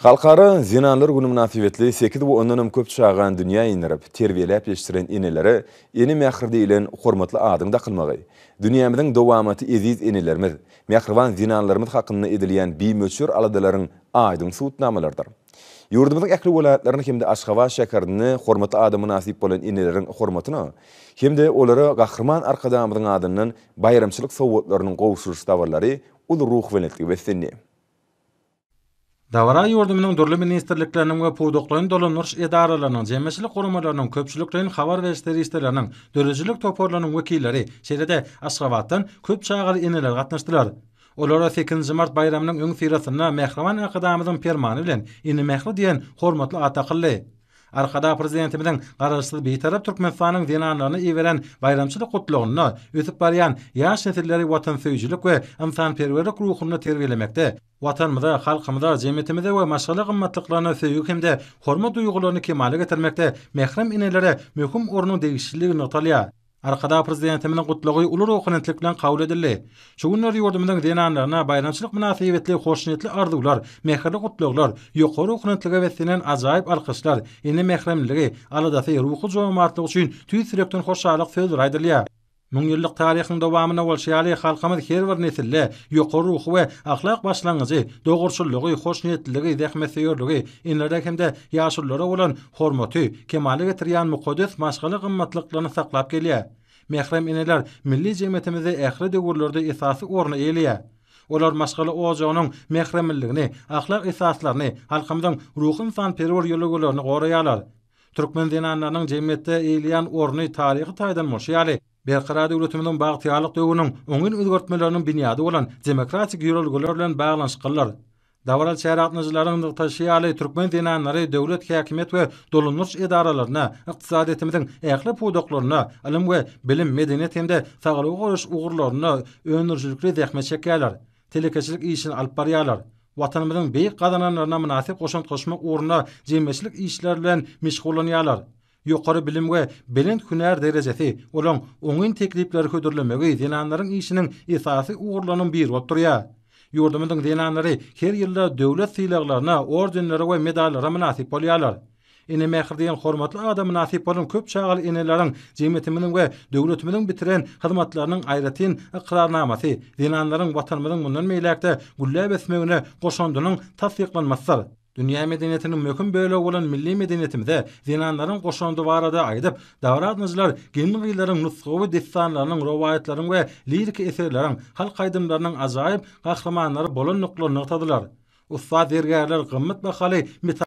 Halkara zenanlar güni mynasybetli sekiz we ondanam köp çagany dünýä indirip, terbiýeläp ýetişdiren enelere Ene mähri diýlen hormatly adyň dakylmagy, dünýämiziň dowamaty eziz enelerimiz, mähriban zenanlarymyz hakynda edilýän bimöçber aladalaryň aýdyň subutnamalarydyr. Ýurdumyzyň ähli welaýatlarynda hem-de Aşgabat şäherinde hormatly ada mynasyp bolan eneleriň hormatyna hem-de olara Gahryman Arkadagymyzyň adyndan baýramçylyk sowgatlarynyň gowşurylyş dabaralary uly ruhubelentlige beslendi. Dabara ýurdumyzyň dürli ministrlikleriniň we pudaklaýyn dolandyryş edaralarynyň, jemgyýetçilik guramalarynyň, köpçülikleýin habar beriş serişdeleriniň, döredijilik toparlarynyň wekilleri, şeýle-de Aşgabatdan köp çagaly eneler gatnaşdylar. Olara sekizinji mart baýramynyň öňüsyrasynda mähriban Arkadagymyzyň Permany bilen Ene mähri diýen hormatly at dakyldy. Arkadag Prezidentimiziň Garaşsyz, Bitarap Türkmenistanyň zenanlaryna iberen baýramçylyk Gutlagynda ösüp barýan ýaş nesilleri watansöýüjilik we ynsanperwerlik ruhunda terbiýelemekde, Watanymyza, halkymyza, jemgyýetimize we maşgala gymmatlyklaryna söýgi hem-de hormat duýgularyny kemala getirmekde mährem enelere möhüm ornuň degişliligi nygtalýar. Arkadag Prezidentimiziň Gutlagy uly ruhubelentlik bilen kabul edildi. Şu günler ýurdumyzyň zenanlaryna baýramçylyk mynasybetli hoşniýetli arzuwlar, mähirli gutlaglar, ýokary ruhubelentlige beslenen ajaýyp alkyşlar, ene mähremliligi, aladasy, ruhy jomartlygy üçin tüýs ýürekden hoşallyk sözleri aýdylýar. Müňýyllyk taryhyň dowamynda bolşy ýaly, halkymyz her bir nesilde ýokary ruhy we ahlak başlangyjy, dogruçyllygy, hoşniýetliligi, zähmetsöýerligi, enelere hem-de ýaşululara bolan hormaty kemala getirýän mukaddes maşgala gymmatlyklaryny saklap gelýär. Mährem eneler milli jemgyýetimizde ähli döwürlerde esasy orny eýeleýär. Olar maşgala ojagynyň mähremliligini, ahlak esaslaryny, halkymyzyň ruhy-ynsanperwer ýörelgelerini goraýarlar. Türkmen zenanlarynyň jemgyýetde eýeleýän orny taryhy taýdan bolşy ýaly, Berkarar döwletimiziň bagtyýarlyk döwrüniň oňyn özgertmeleriniň binýady bolan demokratik ýörelgeler bilen baglanyşyklydyr. Dabaraly çärä gatnaşyjylaryň nygtaýşy ýaly, türkmen zenanlary döwlet häkimiýet we dolandyryş edaralarynda, ykdysadyýetimiziň ähli pudaklarynda, ylym we bilim, medeniýet hem-de saglygy goraýyş ugurlarynda öndürijilikli zähmet çekýärler. telekeçilik işini alyp barýarlar. Watanymyzyň beýik gazananlaryna mynasyp goşant goşmak ugrunda jemgyýetçilik işleri bilen meşgullanýarlar. Ýokary bilim we belent hünär derejesi, olaň oňyn teklipleri hödürlemegi zenanlaryň işiniň esasy ugurlarynyň biri bolup durýar. Ýurdumyzyň zenanlary her ýylda döwlet sylaglaryna, ordenlere we medallara mynasyp bolýarlar. Ene mähri diýen hormatly ada mynasyp bolan köp çagaly eneleriň jemgyýetimiziň we döwletimiziň bitiren hyzmatlarynyň aýratyn ykrarnamasy, zenanlaryň Watanymyzyň mundan beýläk-de gülläp ösmegine goşandynyň tassyklanmasydyr. Dünýä medeniýetiniň möhüm bölegi bolan milli medeniýetimize zenanlaryň goşandy barada aýdyp, dabara gatnaşyjylar gelin-gyzlaryň nusgawy dessanlarynyň, rowaýatlaryň we liriki eserleriň, halk aýdymlarynyň ajaýyp gahrymanlary bolandyklaryny nygtadylar. Ussat zergärler gymmat bahaly metal.